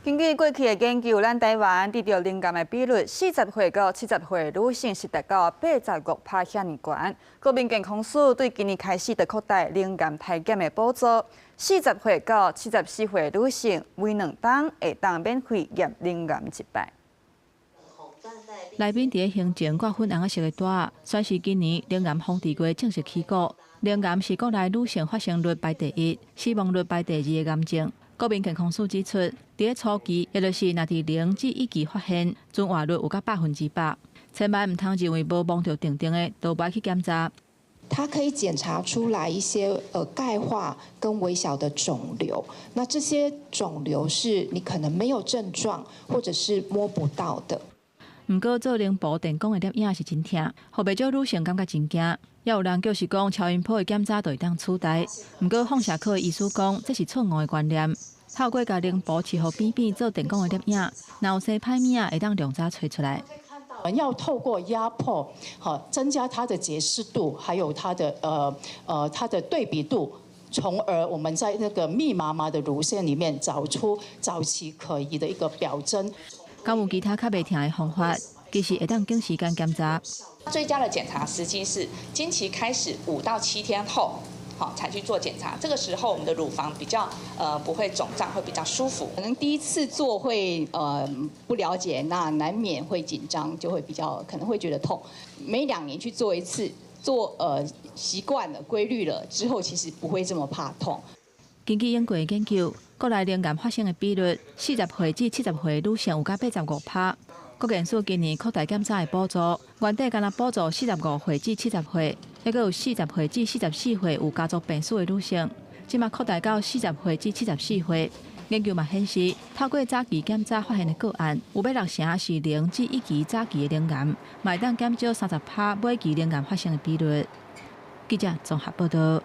根據過去的研究，咱台灣得著乳癌的比率，40歲到70歲女性是達到85趴遐爾懸。國民健康署對今年開始就擴大乳癌篩檢的補助，40歲到74歲女性每2冬會當免費驗乳癌一擺。內面佇咧胸前掛粉紅色的帶，宣示今年乳癌防治月正式起鼓。乳癌是國內女性發生率排第一、死亡率排第二的癌症。國民健康署指出，佇咧初期，也就是若佇0至1期發現，存活率有到100%。千萬毋通認為無摸著定定的，就無愛去檢查。它可以檢查出來一些鈣化跟微小的腫瘤，那這些腫瘤是你可能沒有症狀，或者是摸不到的。毋過做乳部電光的攝影是真疼，予袂少女性感覺真驚。也有人就是講超音波的檢查就會當取代。毋過放射科的醫師講，這是錯誤的觀念。透過共乳部飼予扁扁做電光的攝影，若有生歹物仔，會當量早揣出來。要透過壓迫，好增加它的解析度，還有它的對比度，從而我們在那個密麻麻的乳腺裡面找出早期可疑的一個表徵。敢有其他較袂疼的方法？其實會當揀時間檢查。最佳的檢查時機是經期開始5到7天後，好才去做檢查。這個時候我們的乳房比較不會腫脹，會比較舒服。可能第一次做會不了解，那難免會緊張，就會比較可能會覺得痛。每2年去做一次，做習慣了、規律了之後，其實不會這麼怕痛。根據英國的研究，國內乳癌發生的比率，40歲至70歲女性有到85趴。國健署今年擴大檢查的補助，原底干焦補助45歲至70歲，猶閣有40歲至44歲有家族病史的女性，這馬擴大到40歲至74歲。研究嘛顯示，透過早期檢查發現的個案，有欲六成是0至1期早期的乳癌，嘛會當減少30趴尾期乳癌發生的比率。記者綜合報道。